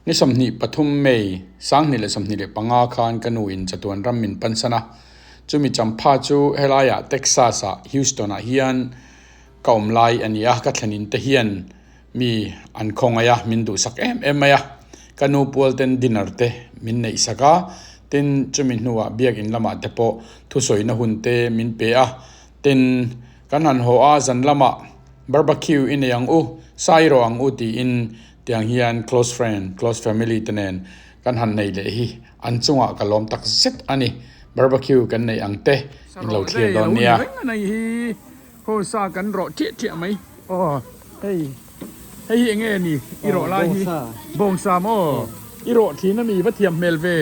Ni 23 May, 2025 khan ka nu in chatuan ram min pansan a. Chumi champha chu helaiah Texas ah Houston ah hian ka awm lai a ni a, ka thlen in te hian mi an khawngaih a, min duhsak em em mai a. Ka nu pual ten dinner te min neih sak a, tin chumi hnuah biakin lamah te pawh thusawina hun te min pe a, tin kan han haw a zan lamah barbecue i nei ang u, sai rawh ang u tiin Tiang hian close friend, close family te nen kan han nei leh hi an chungah ka lawm tak zet a ni. Barbecue kan neih ang te in lo thlir dawn nia. Reng hi ho sa kan rawh ṭhiah ṭhiah mai. Aw hei hei hi enge ni i rawh lai hi bawngsa maw i rawh thin ami va thiam hmel ve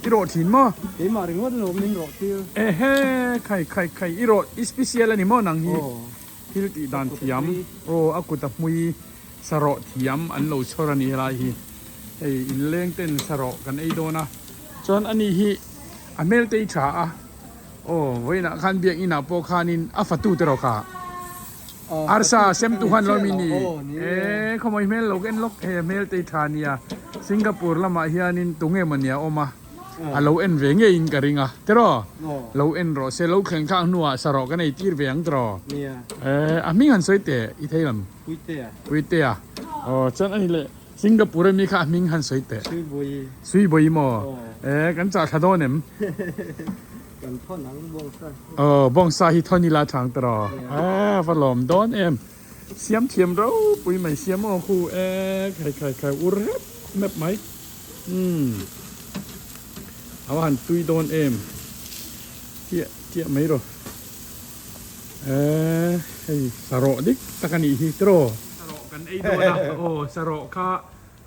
i rawh thin maw. Keimah ringawt alawm min rawh tir. Ehe khai khai khai i rawh i special a ni maw nang hi thil tih dan thiam aw a kut a hmui. Sarawh thiam an lo chhawr a ni helai hi hei inleng ten sarawh kan ei dawn a chuan ani hi a hmel te hi tha a aw vawiinah khan biakin ah pawh khanin a fatu te rawh kha arsa sem tu khan lo mi ni e khawmawih hmel lo ka en lawk hei a hmel te hi tha a nia Singapore lamah hianin tunge mawni a awm a. A lo en ve ngeiin ka ring a, tiraw? Lo en rawh se, lo thleng thlak hnuah sarawh ka nei tir ve ang tiraw? Eh, a hming han sawi teh, i thei lam? Puitea. Puitea. Aw, chuan ani leh Singapore ami kha a hming han sawi teh. Suibawi. Suibawi maw? Eh, kan chah thla dawn em? Kan thawn ang bawngsa. Aw, bawngsa hi thawn ila chang tiraw? Eh, va lawm dawn em. Siam thiam ropui mai siam aw khu eh, khai khai khai ur hep mep mai. Umm a va han tui dawn em chiah chiah mai rawh eee hei sarawh dik tak a nih hi tiraw. Sarawh kan ei dawn a aw sarawh kha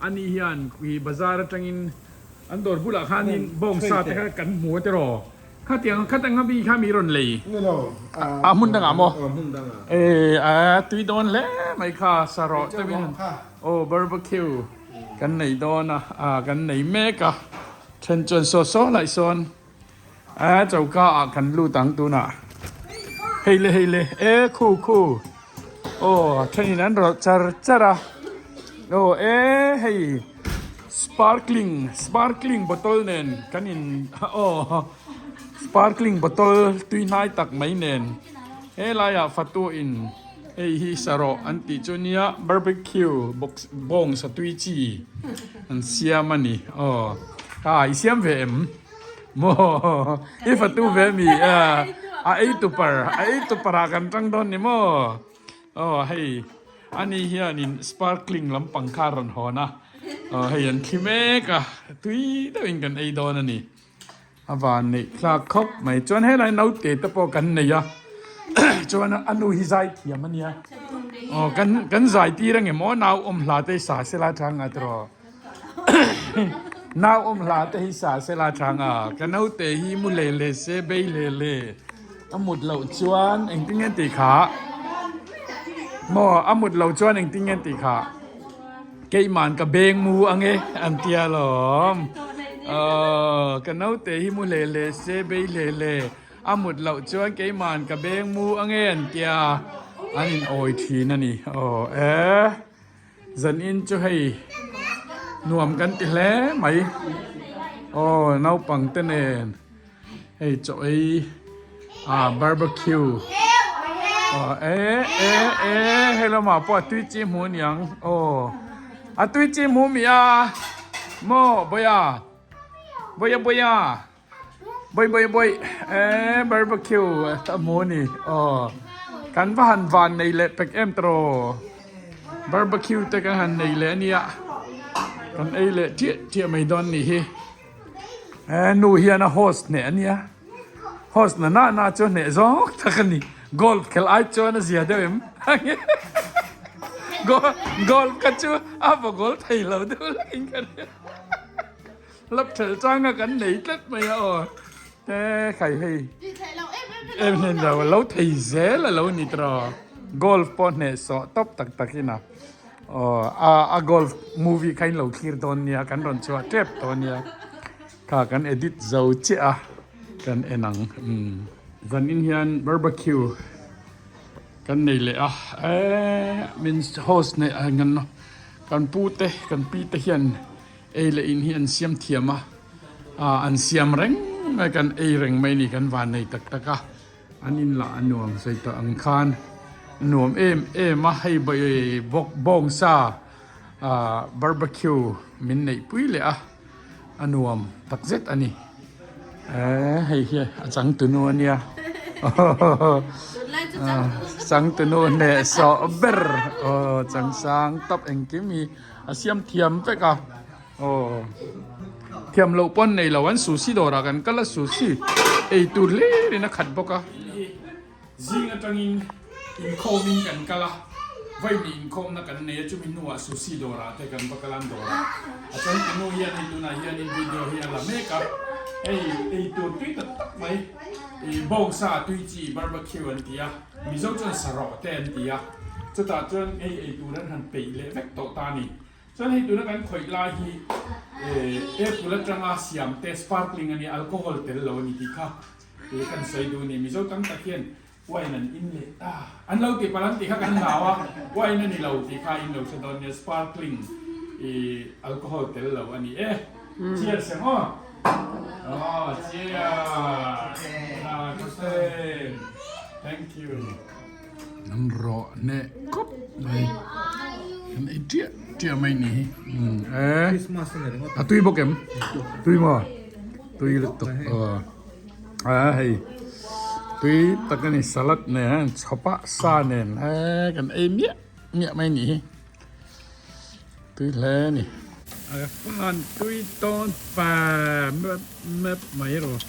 a nih hian ih bazar atangin an dawr bulah khanin bawngsa te kha kan hmu a tiraw khatiang khatang a mi kha mi rawn lei a hmun dangah maw eee a tui dawn hle mai kha sarawh te aw barbecue. Kan nei dawn a, ah kan nei mek a, then chuan saw saw laih sawn a choka ah kan lut ang tunah hei le hei le e khu khu aw thenin an rawlh char char a aw e hei sparkling sparkling bottle nen kan in aw sparkling bottle tui hnai tak mai nen helaiah fatu in. Hei hi sarawh an tih chu nia barbecue box bawng satui chi an siam a ni aw kha i siam ve em maw i fatu ve mi a a ei tu par a ei tu parah kan tang dawn ni maw aw hei ani hianin sparkling lampang kha a rawn hawn a aw hei an thli mek a tui deuhin kan ei dawn a ni. A van neih thlak khawp mai chuan helai naute te pawh kan nei a chuan a nu hi zai thiam a nia aw kan kan zai tir ang em aw nau awm hla te hi sa se la tha ang a tiraw nau awm hla te hi sa se la tha ang a ka naute hi mu leh leh se bei leh leh a mut loh chuan engtin nge tih kha maw a mut loh chuan engtin nge tih kha. Keimahn ka beng mu ange an tia lawm. Aww ka naute hi mu hle hle se bei hle hle a mut loh chuan keimahn ka beng mu ange an tia an in awi thin a ni. Aw e zanin chu hei nuam kan ti hle mai. Aw naupang te nen. Hei chaw ei ah barbecue aw e e e hei lamah pawh a tui chi hmuh a niang aw a tui chi hmuh mi a maw bawia bawia bawia bawi bawi bawi e barbecue a hmu a ni aw kan va han van nei leh pek em tawh barbecue te kan han nei leh a nia kan ei leh chiah chiah mai dawn a nih hi. He nu hian a host hneh a nia host na na na chu hneh zawng tak a ni golf khelh ai chuan a zia deuh em golf kha chu a va goal thei lo deuh lek in ka hria lap thelh changa kan nei tlat mai a aw te khai hei em hnen lo lo thei zel a lo ni tawh golf pawh hneh sawh tawp tak tak in a. Aw a a golf movie kha in lo thlir dawn nia kan rawn chhuah tep tawh nia kha kan edit zo chiah a kan en ang umm zanin hian barbecue kan nei leh a eee min host nei ah kan kan pu te kan pi te hian. Ei leh in hi an siam thiam a, an siam reng mai kan ei reng mai ni kan van nei tak tak a, an in lah a nuam sawi tawh ang khan a nuam em em a, hei bawk bawngsa barbecue min neih pui leh a, a nuam tak zet a ni. Eee hei hi a changtunu a nia changtunu hnehsawh ber aw changsang tawp engkim hi. A siam thiam vek a aw thiam loh pawn nei lo an sushi dawrah kan kal a sushi ei tur hlir in a khat bawk a. Zing atangin inkhawmin kan kal a vawiin inkhawmna kan nei a chumi hnuah sushi dawrah te kan va kal a an dawrah a chuan ka nu hian hei tunah hianin video hi a la mek a hei ei tur tui tak tak mai ih bawngsa tui chi barbecue an ti a. Mizo chuan sarawh te an ti a, chutah chuan hei ei tur an han peih leh vek tawh ta a ni. Chuan hei tuna kan khawih lai hi apple atanga siam te sparkling a nia, alcohol tel lo a ni tih kha kan sawi duh a ni. Mizo tam tak hian wine an in leh ta, an lo ti palh an tih kha kan hlau a, wine a ni lo tih kha in lo hre dawn nia, sparkling alcohol tel lo a ni e. Cheers ang aw. Oh, cheers. Ah, Kristen. Thank you. An rawh neh kawp mai. An ei ṭiah ṭiah mai ni hi. Eh. Christmas a ni ringawt. A tui bawk em? Tui maw? Tui lutuk. Ah, hei. Tui tak a ni salad nen chhawpa sa nen eh kan ei miah miah mai ni hi. Tui hle a ni. A fan tui tawn fa mep mep mai rawh.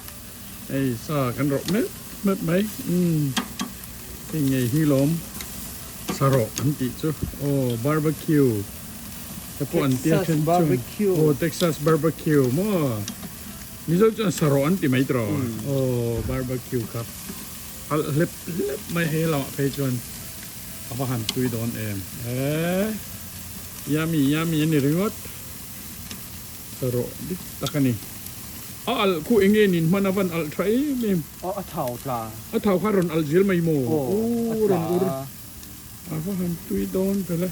Hei sa kan rawh mep mep mai. Umm hei ngei hi lawm sa rawh an tih chu. Aw barbecue te pawh an tia then chu. Aw Texas barbecue maw. Mizo chuan sa rawh an ti mai tawh. Aw barbecue kha alh hlep hlep mai hei lamah phei chuan. A va han tui dawn em e yummy yummy a ni ringawt rawh dik tak a ni a alh khu eng nge nin hman a van alh tha em em aw a thau tla a thau kha rawn alh zel mai maw aw rawn ur a va han tui dawn vel e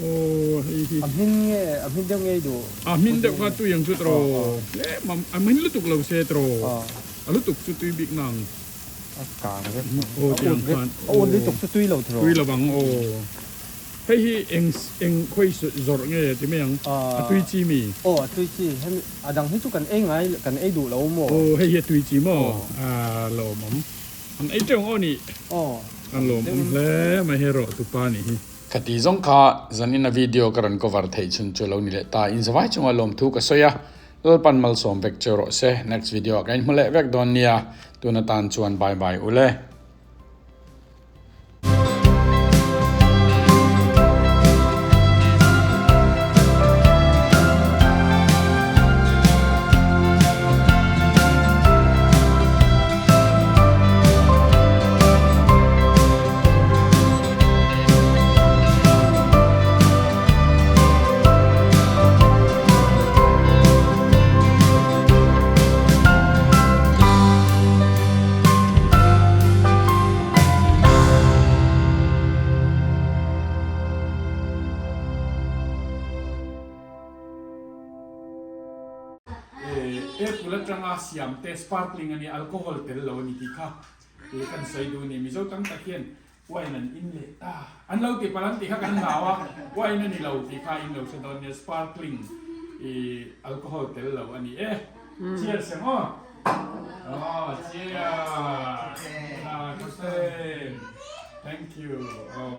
aw hei hi a hmin nge a hmin deuh ngei duh a hmin deuh kha tui ang chu tawh tlem a hmin lutuk lo se tawh a lutuk chu tui bik nang. A kang vek aw a ut vek a ut lutuk chu tui lo tiraw. Tui lo ang aw. Hei hi eng eng khawi zawrh nge ti mai ang a tui chi mi? Aw a tui chi hemi a dang hi chu kan ei ngai kan ei duh lo maw? Aw hei hi a tui chi maw? A lawmawm an ei teuh ang aw nih. Aw. A lawmawm hle mai hei rawh tupa nih hi. Khati zawng kha zanin a video ka rawn cover theih chhun chu lo ni leh ta inzavai chunga lawmthu ka sawi a. Lalpan malsawm vek che rawh se. Next video ah ka inhmu leh vek dawn nia. Tun atan chuan bye bye ule. Apple atanga siam te sparkling a nia alcohol tel lo a ni tih kha kan sawi duh a ni. Mizo tam tak hian Wine an in leh ta. An lo ti palh an tih kha kan hlau a, wine a ni lo tih kha in lo hre dawn nia, sparkling ih alcohol tel lo a ni e. Cheers ang aw. Aw cheers. Tha Kristen. Thank you. Aw.